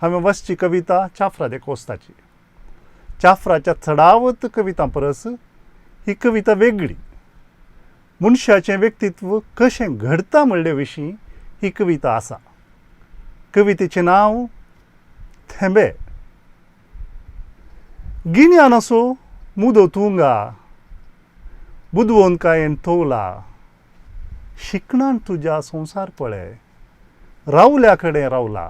हांवें वाचची कविता चाफ्रा दे कोस्ताची. चाफ्राच्या चडावत कवितां परस ही कविता वेगळी. मनशाचें व्यक्तित्व कशें घडता म्हणले विशीं ही कविता आसा. कवितेचें नांव थेंबे. गिन्यानाचो मुदो तूं गा, बुदवंतकायेन तोवला, शिकणान तुज्या संवसार पळय रावल्या कडेन रावला.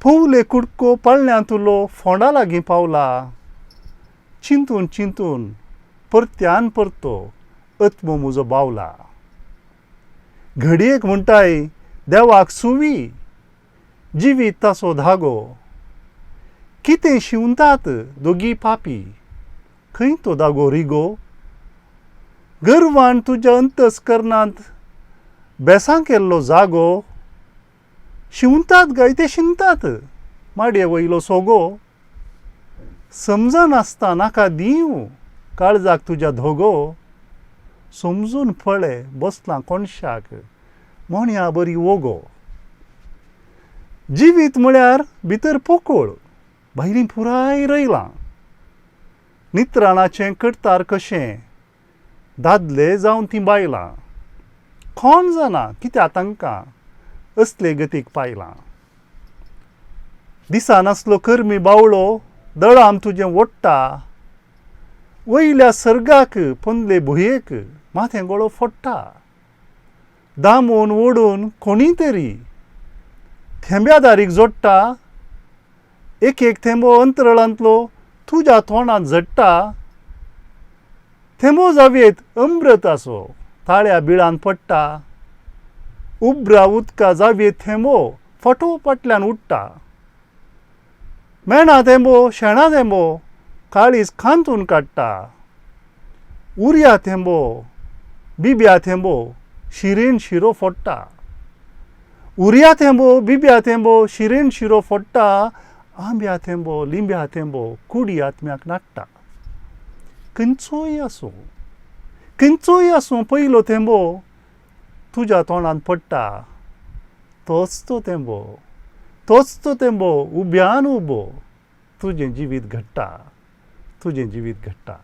पोवले कुडको पाळण्यांतुलो फोंडा लागीं पावला, चिंतून चिंतून परत्यान परतो आत्मो म्हजो बावला. घडयेक म्हणटाय देवाक सुवी, जिवीत ताचो धागो, कितें शिंवतात दोगी पापी, खंय तो धागो रिगो. गर्वान तुज्या अंतस्कर्णांत बेसां केल्लो जागो, शिंवतात गाय ते शिंतात माडये वयलो सोगो. समजनासता नाका दीवं काळजाक तुज्या धोगो, समजून पळय बसलां कोनशाक मोण्या बरी वोगो. जिवीत म्हळ्यार भितर पोकळ भायलीं पुराय रयलां, नित्राणाचें करतार कशें दादले जावन तीं बायलां, कोण जाणा कित्याक तांकां असले गतीक पायलां. दिसा नासलो करमी बावळो दळाम तुजें ओडटा, वयल्या सर्गाक पोंदले भुंयेक माथें गळो फोडटा. दामून ओडून कोणी तरी थेंब्या दारीक जोडटा, एक एक थेंबो अंतरळांतलो तुज्या तोंडांत झडटा. थेंबो जावयेत अमृताचो ताळ्या बिळान पडटा, उब्रा उदका जावयेत थेंबो फाटो फाटल्यान उडटा. मेणा थेंबो शेणा थेंबो काळीज कांतून काडटा, उर्या थेंबो बिब्या थेंबो शिरेन शिरो फोडटा. उर्या थेंबो बिब्या थेंबो शिरेन शिरो फोडटा, आंब्या थेंबो लिंब्या थेंबो कुडी आत्म्याक नाडटा. खंयचोय आसूं खंयचोय आसूं पयलो थेंबो तुज्या तोंडांत पडटा, तोच तो थेंबो तोच तो थेंबो उब्यान उबो तुजें जिवीत घडटा, तुजें जिवीत घडटा.